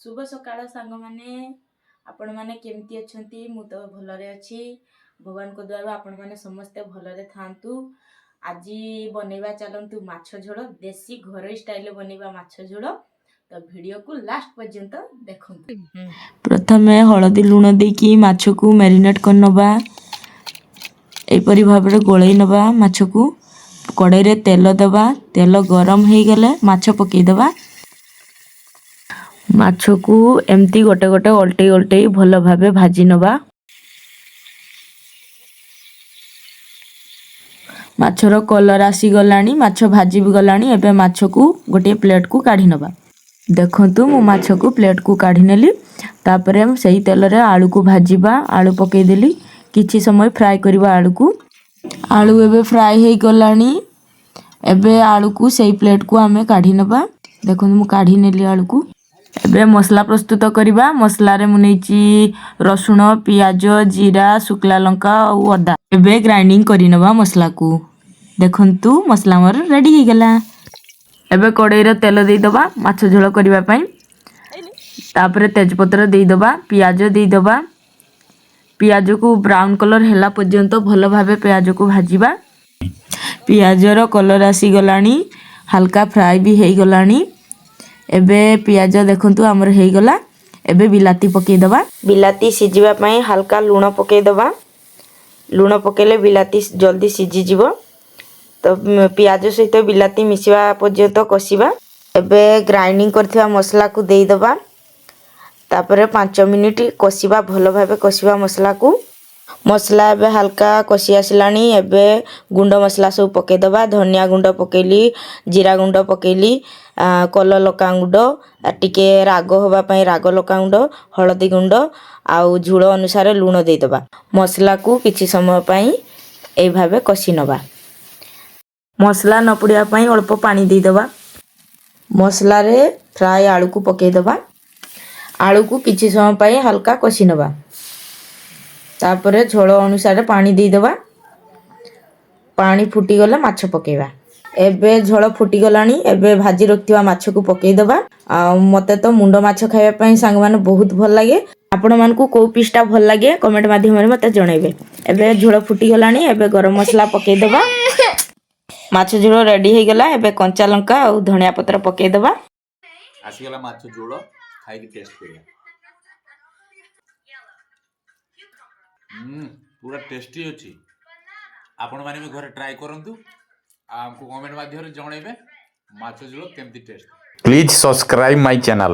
ଶୁଭ ସକାଳ ସାଙ୍ଗମାନେ। ଆପଣମାନେ କେମିତି ଅଛନ୍ତି? ମୁଁ ତ ଭଲରେ ଅଛି। ଭଗବାନଙ୍କ ଦୟାରୁ ଆପଣମାନେ ସମସ୍ତେ ଭଲରେ ଥାଆନ୍ତୁ। ଆଜି ବନେଇବା ଚାଲନ୍ତୁ ମାଛ ଝୋଳ। ଦେଶୀ ଘରୋଇ ଷ୍ଟାଇଲରେ ବନେଇବା ମାଛ ଝୋଳ। ତ ଭିଡ଼ିଓକୁ ଲାଷ୍ଟ ପର୍ଯ୍ୟନ୍ତ ଦେଖନ୍ତୁ। ପ୍ରଥମେ ହଳଦୀ ଲୁଣ ଦେଇକି ମାଛକୁ ମ୍ୟାରିନେଟ୍ କରିନେବା। ଏହିପରି ଭାବରେ ଗୋଳେଇ ନେବା ମାଛକୁ। କଡ଼େଇରେ ତେଲ ଦେବା। ତେଲ ଗରମ ହେଇଗଲେ ମାଛ ପକାଇଦେବା। ମାଛକୁ ଏମିତି ଗୋଟେ ଗୋଟେ ଓଲଟେଇ ଓଲଟେଇ ଭଲ ଭାବେ ଭାଜି ନେବା। ମାଛର କଲର୍ ଆସିଗଲାଣି, ମାଛ ଭାଜି ବି ଗଲାଣି। ଏବେ ମାଛକୁ ଗୋଟିଏ ପ୍ଲେଟ୍କୁ କାଢ଼ି ନେବା। ଦେଖନ୍ତୁ, ମୁଁ ମାଛକୁ ପ୍ଲେଟ୍କୁ କାଢ଼ି ନେଲି। ତାପରେ ସେଇ ତେଲରେ ଆଳୁକୁ ଭାଜିବା। ଆଳୁ ପକାଇଦେଲି। କିଛି ସମୟ ଫ୍ରାଏ କରିବା ଆଳୁକୁ। ଆଳୁ ଏବେ ଫ୍ରାଏ ହେଇଗଲାଣି। ଏବେ ଆଳୁକୁ ସେଇ ପ୍ଲେଟ୍କୁ ଆମେ କାଢ଼ି ନେବା। ଦେଖନ୍ତୁ, ମୁଁ କାଢ଼ି ନେଲି ଆଳୁକୁ। ଏବେ ମସଲା ପ୍ରସ୍ତୁତ କରିବା। ମସଲାରେ ମୁଁ ନେଇଛି ରସୁଣ, ପିଆଜ, ଜିରା, ଶୁଖିଲା ଲଙ୍କା ଆଉ ଅଦା। ଏବେ ଗ୍ରାଇଣ୍ଡିଙ୍ଗ କରିନେବା ମସଲାକୁ। ଦେଖନ୍ତୁ, ମସଲା ମୋର ରେଡ଼ି ହେଇଗଲା। ଏବେ କଡ଼େଇରେ ତେଲ ଦେଇଦେବା ମାଛ ଝୋଳ କରିବା ପାଇଁ। ତାପରେ ତେଜପତ୍ର ଦେଇଦେବା, ପିଆଜ ଦେଇଦେବା। ପିଆଜକୁ ବ୍ରାଉନ୍ କଲର୍ ହେଲା ପର୍ଯ୍ୟନ୍ତ ଭଲ ଭାବେ ପିଆଜକୁ ଭାଜିବା। ପିଆଜର କଲର୍ ଆସିଗଲାଣି, ହାଲକା ଫ୍ରାଏ ବି ହେଇଗଲାଣି। ଏବେ ପିଆଜ ଦେଖନ୍ତୁ, ଆମର ହେଇଗଲା। ଏବେ ବିଲାତି ପକାଇଦେବା। ବିଲାତି ସିଝିବା ପାଇଁ ହାଲକା ଲୁଣ ପକାଇଦେବା। ଲୁଣ ପକାଇଲେ ବିଲାତି ଜଲ୍ଦି ସିଝିଯିବ। ତ ପିଆଜ ସହିତ ବିଲାତି ମିଶିବା ପର୍ଯ୍ୟନ୍ତ କଷିବା। ଏବେ ଗ୍ରାଇଣ୍ଡିଙ୍ଗ କରିଥିବା ମସଲାକୁ ଦେଇଦେବା। ତାପରେ 5 ମିନିଟ୍ କଷିବା, ଭଲ ଭାବେ କଷିବା ମସଲାକୁ। ମସଲା ଏବେ ହାଲକା କଷି ଆସିଲାଣି। ଏବେ ଗୁଣ୍ଡ ମସଲା ସବୁ ପକାଇଦେବା। ଧନିଆ ଗୁଣ୍ଡ ପକାଇଲି, ଜିରା ଗୁଣ୍ଡ ପକାଇଲି, କଲର୍ ଲଙ୍କା ଗୁଣ୍ଡ, ଟିକେ ରାଗ ହେବା ପାଇଁ ରାଗ ଲଙ୍କା ଗୁଣ୍ଡ, ହଳଦୀ ଗୁଣ୍ଡ ଆଉ ଝୋଳ ଅନୁସାରେ ଲୁଣ ଦେଇଦେବା। ମସଲାକୁ କିଛି ସମୟ ପାଇଁ ଏଇ ଭାବେ କଷି ନେବା। ମସଲା ନ ପୋଡ଼ିବା ପାଇଁ ଅଳ୍ପ ପାଣି ଦେଇଦେବା। ମସଲାରେ ଫ୍ରାଏ ଆଳୁକୁ ପକାଇଦେବା। ଆଳୁକୁ କିଛି ସମୟ ପାଇଁ ହାଲକା କଷି ନେବା। ତାପରେ ଝୋଳ ଅନୁସାରେ ପାଣି ଦେଇଦେବା। ପାଣି ଫୁଟିଗଲେ ମାଛ ପକାଇବା। ଏବେ ଝୋଳ ଫୁଟିଗଲାଣି। ଏବେ ଭାଜି ରଖିଥିବା ମାଛକୁ ପକାଇଦେବା। ଆଉ ମୋତେ ତ ମୁଣ୍ଡ ମାଛ ଖାଇବା ପାଇଁ, ସାଙ୍ଗମାନେ, ବହୁତ ଭଲ ଲାଗେ। ଆପଣମାନଙ୍କୁ କେଉଁ ପିସ୍ଟା ଭଲ ଲାଗେ, କମେଣ୍ଟ ମାଧ୍ୟମରେ ମୋତେ ଜଣାଇବେ। ଏବେ ଝୋଳ ଫୁଟିଗଲାଣି। ଏବେ ଗରମ ମସଲା ପକାଇଦେବା। ମାଛ ଝୋଳ ରେଡ଼ି ହେଇଗଲା। ଏବେ କଞ୍ଚା ଲଙ୍କା ଆଉ ଧନିଆ ପତ୍ର ପକାଇଦେବା। ଆସିଗଲା ମାଛ ଝୋଳ, ଖାଇକି ଟେଷ୍ଟ କରିବା। ପୁରା ଟେଷ୍ଟି ଅଛି। ଆପଣମାନେ ବି ଘରେ ଟ୍ରାଏ କରନ୍ତୁ ଆଉ ଆମକୁ କମେଣ୍ଟ ମାଧ୍ୟମରେ ଜଣେଇବେ ମାଛ ଝୋଳ କେମିତି test. Please subscribe my channel.